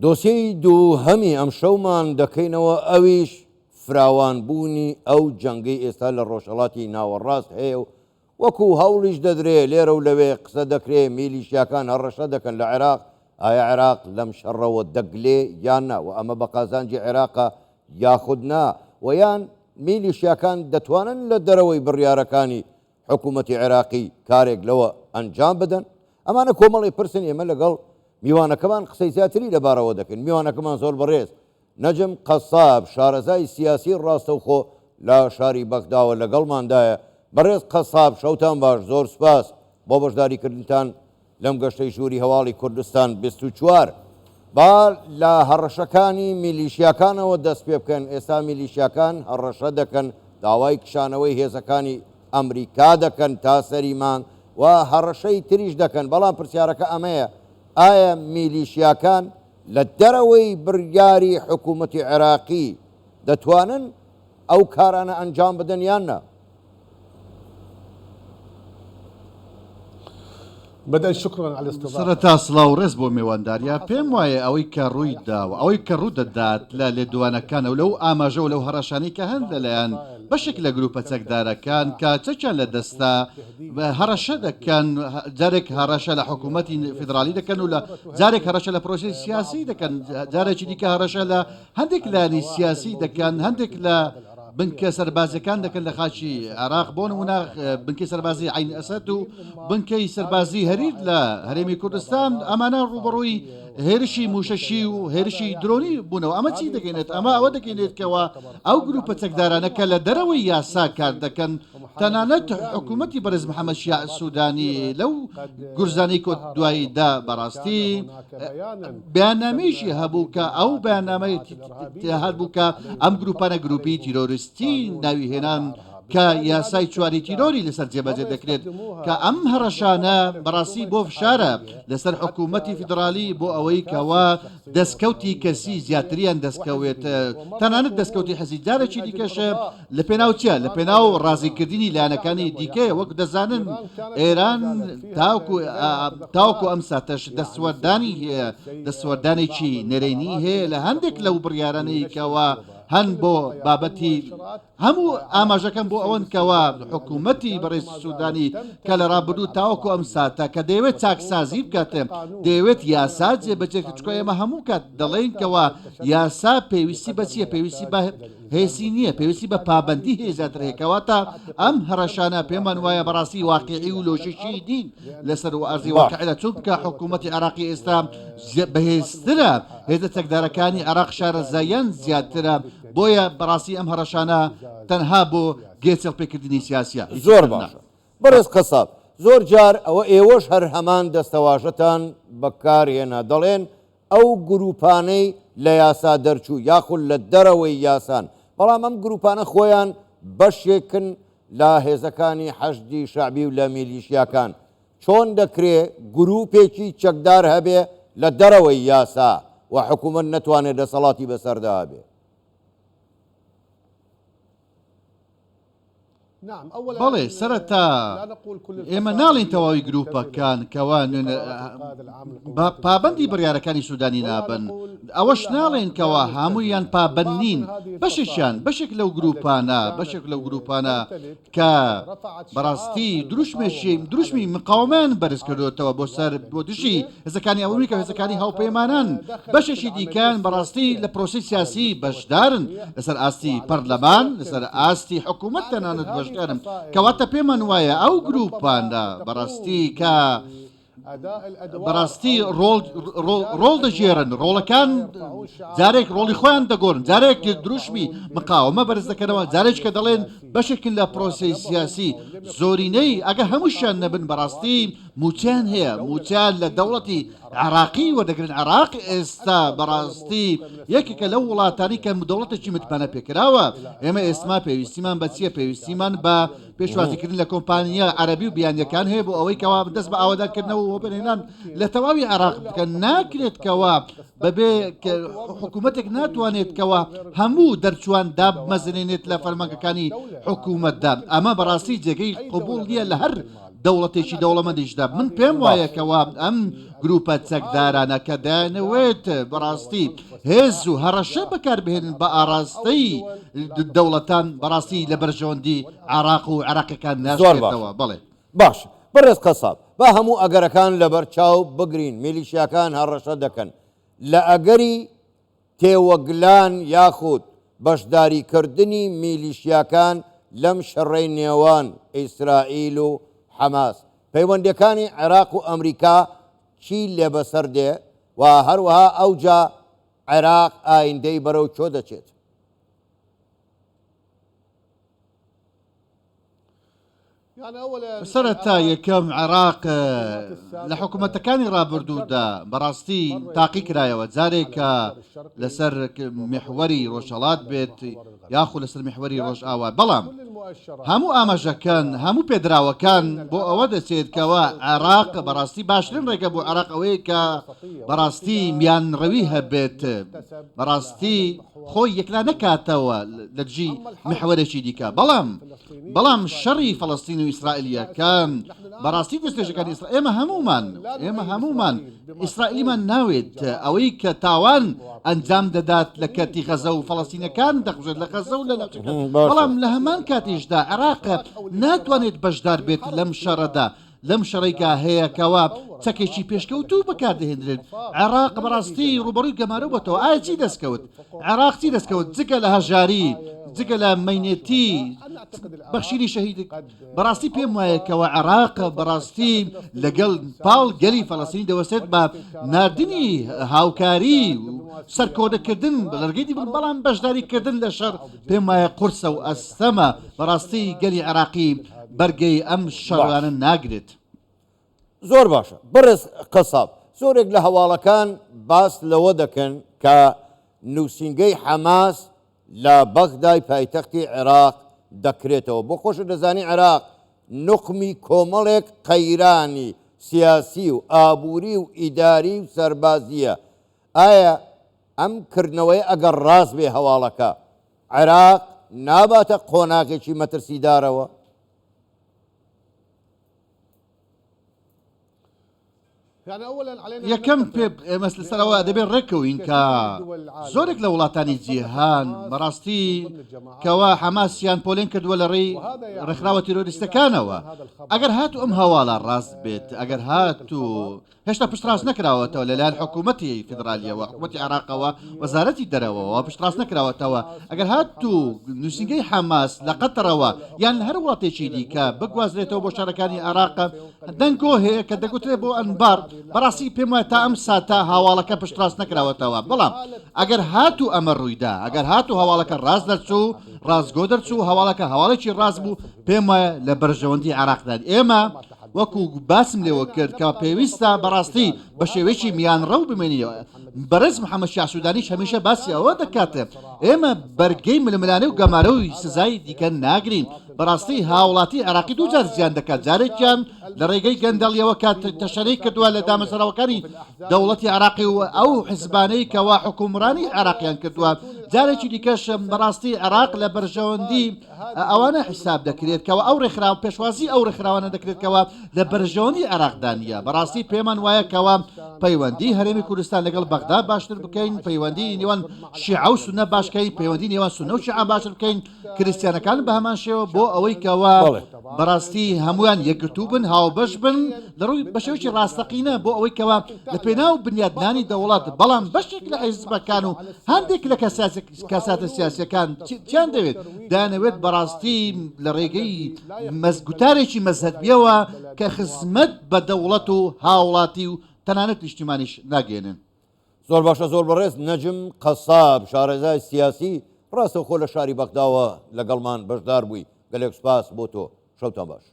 دۆسیەی دووهەمی ئەمشەومان دەکەینەوە ئەویش فراوانبوونی ئەو جەنگەی ئێستا لە ڕۆژهەڵاتی ناوەڕاست هەیە و وەکو هەوڵیش دەدرێ لێرە و لەوێ قسە دەکرێ میلیشیاکان هەڕەشە دەکەن لە عێراق، ئایا عێراق لەم شەڕەوە دەگلێ یان نا و ئەمە بە قازانجی عێراقە یاخود نا و یان میلیشیاکان دەتوانن لە دەرەوەی بڕیارەکانی حکوومەتی عێراقی کارێک لەوە ئەنجام بدەن؟ ئەمانە کۆمەڵی پرسن ئێمە لەگەڵ میوانەکەمان قسەی زیاتری لەبارەوە دەکەین. میوانەکەمان زۆر بەڕێز نەجم قەساب، شارەزای سیاسی ڕاستەوخۆ لە شاری بەغداوە لەگەڵماندایە. بەڕێز قەساب شەوتان باش، زۆر سوپاس بۆ بەشداریکردنتان لەم گەشتەی ژووری هەواڵی کوردستان 24. با لە هەڕەشەکانی میلیشیاکانەوە دەست پێ بکەن، ئێستا میلیشیاکان هەڕەشە دەکەن، داوای کشانەوەی هێزەکانی ئەمریکا دەکەن تا سەری مانگ و هەڕەشەی تریش دەکەن، بەڵام پرسیارەکە ئەمەیە ئایا میلیشیاکان لە دەرەوەی بڕیاری حکوومەتی عێراقی دەتوانن ئەو کارانە ئەنجام بدەن یان نا؟ سەرەتا سڵاو و ڕێز بۆ مێوانداریا، پێم وایە ئەوەی کە ڕووی دا و ئەوەی کە ڕوو دەدات لە لێدوانەکان و لەو ئاماژە و لەو هەڕەشانەی کە هەن لەلایەن بەشێک لە گرووپە چەکدارەکان کە چەکیان لە دەستە هەڕەشە دەکەن، جارێک هەڕەشە لە حکوومەتی فیدراڵی دەکەن و لە جارێک هەڕەشە لە پرۆسەی سیاسی دەکەن، جارێکی دیکە هەڕەشە لە هەندێک لایەنی سیاسی دەکەن، هەندێک لە بنکە سەربازیەکان دەکەن لە خاکی عێراق، بۆ نموونە بنکەی سەربازی عەین ئەسەد و بنکەی سەربازی هەریر لە هەرێمی کوردستان، ئەمانە ڕووبەڕووی هێرشی مووشەکی و هێرشی درۆنی بوونەوە. ئەمە چی دەگەینێت؟ ئەمە ئەوە دەگەینێت کەوا ئەو گرووپە چەکدارانە کە لە دەرەوەی یاسا کار دەکەن، تەنانەت حکوومەتی بەڕێز محەمەد شیاع سوودانی لەو گورزانەی کۆت دوایی دا بەڕاستی بەیاننامەیەکی هەبوو کە ئەو بەیاننامەی هەبوو کە ئەم گروپانە گروپی تیرۆریستی ناوی هێنان کە یاسای چواری تیرۆری لەسەر جێبەجێ دەکرێت کە ئەم هەڕەشانە بەڕاستی بۆ فشارە لەسەر حکوومەتی فیدرالی بۆ ئەوەی کەوا دەستکەوتی کەسی زیاتریان دەستکەوێت تەنانەت دەستکەوتی حەزی جارێکی دیکەش لە پێناو چیە؟ لە پێناو ڕازیکردنی لایەنەکانی دیکەیە، وەک دەزانن ئێران تاوەکو تاوەکو ئەم ساتەش دەستوەردانی هەیە، دەستوەردانێکی نەرێنی هەیە لە هەندێک لەو بڕیارانەی کەوا هەن بۆ بابەتی هەموو ئاماژەکان بۆ ئەوەن کەوا حکوومەتی بەڕێز سوودانی کە لە ڕابردوو تاوەکو ئەم ساتە کە دەیەوێت چاکسازی بکات دەیەوێت یاسا جێبەجێ چونکە ئێمە هەموو کات دەڵێین کەوا یاسا پێویستی بە چییە پێویستی بە هێزی نییە، پێویستی بە پابەندی هەیە زیاتر هەیە، کەواتە ئەم هەڕەشانە پێمان وایە بەڕاستی واقیعی و لۆژیکی نین لەسەر ئەرزی واقیعدا، چونکە حکوومەتی عێراقی ئێستا بەهێزترە، هێزە چەکدارەکانی عێراق شارەزاییان زیاترە، بۆیە بەڕاستی ئەم هەڕەشانە تەنها بۆ گێچەڵ پێکردنی سیاسییە، هیچی زۆر تر نا. باشە بەڕێز قەساب، زۆر جار ئەوە ئێوەش هەر هەمان دەستەواژەتان بەکار هێنا، دەڵێن ئەو گروپانەی لە یاسا دەرچوو یاخود لە دەرەوەی یاسان، بەڵام ئەم گروپانە خۆیان بەشێکن لە هێزەکانی حەشدی شەعبی و لە میلیشیاکان، چۆن دەکرێ گروپێکی چەکدار هەبێ لە دەرەوەی یاسا و حکومەت نەتوانێ دەسەڵاتی بەسەردا هەبێ؟ بەڵێ، سەرەتا ئێمە ناڵێین تەواوی گرووپەکان کەوا پابەندی بڕیارەکانی سوودانی نابن، ئەوەش ناڵێین کەوا هەموویان پابەند نین، بەشێکیان، بەشێک لەو گرووپانە، بەشێک لەو گرووپانە کە بەڕاستی دروشمێکی دروشمی مقاومەیان بەرز کردوێتەوە بۆ سەر بۆ دژی هێزەکانی ئەمریکا هێزەکانی هاوپەیمانان بەشێکی دیکەیان بەڕاستی لە پرۆسەی سیاسی بەشدارن لەسەر ئاستی پەرلەمان لەسەر ئاستی حکوومەت تەنانەت بەشدارن کەواتە پێمان وایە ئەو گروپانە بەڕاستی کە بەڕاستی ڕۆڵ دەگێڕن ڕۆڵەکان جارێک ڕۆڵی خۆیان دەگۆرن جارێک دروشمی مقاومە بەرز دەکەنەوە جارێک کە دەڵێن بەشێکن لە پرۆسەی سیاسی زۆرینەی ئەگە هەمووشیان نەبن بەڕاستی موچەیان هەیە موچە لە دەوڵەتی عێراقی وەردەگرن عێراق ئێستا بەڕاستی یەکێکە لەو وڵاتانی کە دەوڵەتێکی متمانە پێکراوە ئێمە ئێسما پێویستیمان بە چییە پێویستیمان بە پێشوازیکردن لە کۆمپانیا عەرەبی و بیانیەکان هەیە بۆ ئەوەی کەوا دەست بە ئاوەدانکردنەوە و وەبەرهێنان لە تەواوی عێراق بکەن ناکرێت کەوا بەبێ حکوومەتێک ناتوانێت کەوا هەموو دەرچوان دابمەزرێنێت لە فەرمانگەکانی حکوومەتدا ئەمە بەڕاستی جێگەی قبوڵ نییە لە هەر. دەوڵەتێکی دەوڵەمەندیشدا. من پێم وایە کەوا ئەم گروپە چەکدارانە کە دەیانەوێت بەڕاستی هێز و هەڕەشە بەکاربهێنن بە ئاڕاستەی دەوڵەتان بەڕاستی لە بەرژەوەندی عێراق و عێراقیەکان زۆر باشە. ناشکێتەوە. بەڵێ. باشە بەڕێز قەساب با هەموو ئەگەرەکان لەبەر چاو بگرین میلیشیاکان هەڕەشە دەکەن لە ئەگەری تێوەگلان یاخود بەشداریکردنی میلیشیاکان لەم شەڕەی نێوان ئیسرائیل و حەماس، پەیوەندیەکانی عێراق و ئەمریکا چی لێبەسەر دێ و هەروەها ئەوجا عێراق ئایندەی بەرەو کوێ دەچێت؟ سەرەتا یەکەم عێراق لە حکوومەتەکانی ڕابردوودا بەڕاستی تاقی کرایەوە جارێک کە لەسەر میحوەری ڕۆژهەڵات بێت یاخو لەسەر میحوەری ڕۆژئاوا بەڵام هەموو ئاماژەکان هەموو پێدراوەکان بۆ ئەوە دەچێت کەوا عێراق بەڕاستی باشترین ڕێگە بۆ عێراق ئەوەیە کە بەڕاستی میانڕەوی هەبێت بەڕاستی خۆی یەکلا نەکاتەوە لە دژی میحوەرێکی دیکە بەڵام بەڵام شەڕی فەڵەستین و ئیسرائیلیەکان بەڕاستی دەستێژەکانی ئیسرائیل ئێمە هەمومان ئێمە هەمومان ئیسرائیلیمان ناوێت ئەوەی کە تاوان ئەنجام دەدات لە کەرتی غەزە و فەڵەستینەکان دەکوژێت لە غەزە و لە ناوچەکان بەڵام لە هەمان کاتیشدا عێراق ناتوانێت بەشدار بێت لەم شەڕەدا لەم شەڕەی کە هەیە کەوا چەکێکی پێشکەوتوو بەکاردەهێنرێت، عێراق بەڕاستی ڕووبەڕووی گەمارۆ بۆتەوە، ئایا چی دەستکەوت؟ عێراق چی دەستکەوت جگە لە هەژاری، جگە لە مەینەتی، بەخشینی شەهید؟ بەڕاستی پێم وایە کەوا عێراق بەڕاستی لەگەڵ پاڵ گەلی فەلەستینی دەوەستێت بە ناردنی هاوکاری و سەرکۆنەکردن لە ڕێگەی دیبڵ، بەڵام بەشداریکردن لە شەڕ پێم وایە قورسە و ئەستەمە، بەڕاستی گەلی عێراقی بەرگەی ئەم شەڕانە ناگرێت. زۆر باشە بەڕێز قەساب، زۆرێک لە هەواڵەکان باس لەوە دەکەن کە نووسینگەی حەماس لە بەغدای پایتەختی عێراق دەکرێتەوە، بۆ خۆشت دەزانی عێراق نوقمی کۆمەڵێک قەیرانی سیاسی و ئابووری و ئیداری و سەربازییە، ئایا ئەم کردنەوەیە ئەگەر ڕاست بێ هەواڵەکە عێراق ناباتە قۆناغێکی مەترسیدارەوە؟ یەکەم پێ ئێمەس لەسەرەوە دەبێت ڕێککەوین کە زۆرێک لە وڵاتانی جیهان بەڕاستی کەوا حەماسیان پۆلێن کردووە لە ڕێی ڕێکخراوە تیرۆریستەکانەوە ئەگەر هاتو ئەم هەواڵە ڕاست بێت ئەگەر هاتو هێشتا پشتڕاست نەکراوەتەوە لەلایەن حکوومەتی فیدرالیەوە، حکوومەتی عێراقەوە، وەزارەتی دەرەوەوە پشتڕاست نەکراوەتەوە. ئەگەر هاتوو نووسینگەی حەماس لە قەتەرەوە یان لە هەر وڵاتێکی دیکە بگوازرێتەوە بۆ شارەکانی عێراق، دەنگۆ هەیە کە دەگوترێت بۆ ئەنبار، بەڕاستی پێم وایە تا ئەم ساتە هەواڵەکە پشتڕاست نەکراوەتەوە. بەڵام ئەگەر هاتوو ئەمە ڕوویدا، ئەگەر هاتوو هەواڵەکە ڕاست دەرچوو، ڕاستگۆ دەرچوو، هەواڵەکە هەواڵێکی ڕاست بوو، پێم وایە لە بەرژەوەندی عێراقدا ئێمە وەکو باسم لێوە کرد کە پێویستە بەڕاستی بە شێوەیەکی میانڕەو بمێنینەوە. بەڕێز محەمەد شیاع سودانیش هەمیشە باسی ئەوە دەکات ئێمە بەرگەی ململانێ و گەمارۆی سزای دیکە ناگرین. بەڕاستی هاوڵاتی عێراقی دووجار زیان دەکات، جارێکیان لە ڕێگەی گەندەڵیەوە کە تەشەنەی کردووە لە دامەزراوەکانی دەوڵەتی عێراقی و ئەو حزبانەی کەوا حوکمڕانی عێراقیان کردووە، جارێکی دیکەش بەڕاستی عێراق لە بەرژەوەندی ئەوانە حیساب دەکرێت کەوا ئەو ڕێکخراو پێشوازی ئەو ڕێکخراوانە دەکرێت کەوا لە بەرژەوەندی عێراقدا نییە بەڕاستی پێمان وایە کەوا پەیوەندی هەرێمی کوردستان لەگەڵ بەغدا باشتر بکەین پەیوەندی نێوان شیعە و سونە باشکەین پەیوەندی نێوان سونە و شیعە باشتر بکەین کریسیانەکان بە هەمان شێوە بۆ ئەوەی کەوا بەڕاستی هەمویان یەکگرتوو بن هاوبەش بن لە ڕووی بە شێوەیەکی ڕاستەقینە بۆ ئەوەی کەوا لە پێناو بنیادنانی دەوڵەت بەڵام بەشێک لە حیزبەکان و هەندێک لە کەساسێک کەساتە سیاسیەکان چیان دەوێت؟ دەیانەوێت بەڕاستی لە ڕێگەی گوتارێکی مەزهەبیەوە کە خزمەت بە دەوڵەت و هاوڵاتی و تەنانەت نیشتیمانیش ناگەیەنن. زۆر باشە زۆر بەڕێز نەجم قەساب شارەزای سیاسی ڕاستەوخۆ لە شاری بەغداوە لەگەڵمان بەشدار بووی گەلێک سوپاس بۆ تۆ شەوتان باش.